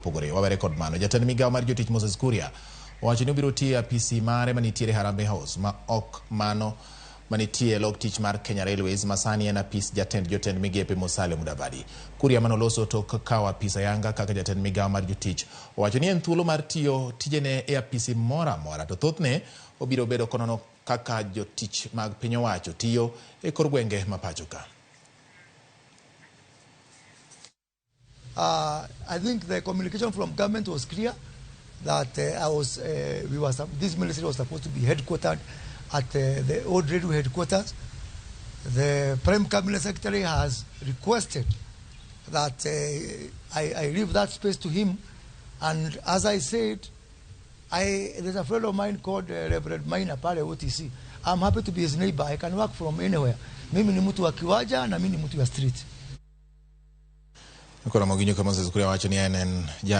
Opogore. Wawere kod mano. Jatend migawo mar jotich Moses Kuria owacho ni obiro tiyo e apisi mare manitiere Harambee House ma ok mano manitie e log tich mar Kenya Railways ma sani en apis jatend jotend migepe Musalia Mudavadi. Kuria manoloso tok kawo apis ayanga kaka jatend migawo mar jotich owacho ni en thuolo mar tiyo tijene e apisi moro amora to thothne obiro bedo konono kaka jotich mag piny owacho tiyo e kor gwenge ma pacho ka. I think the communication from government was clear that I was, we were, this ministry was supposed to be headquartered at the old railway headquarters. The Prime Cabinet Secretary has requested that I leave that space to him. And as I said, there's a friend of mine called Reverend Maina pale OTC. I'm happy to be his neighbor. I can work from anywhere. Mimi ni mtu wa kiwanja na mimi ni mtu wa street. Koro moginyo ka Moses Kuria wacho ni en en ja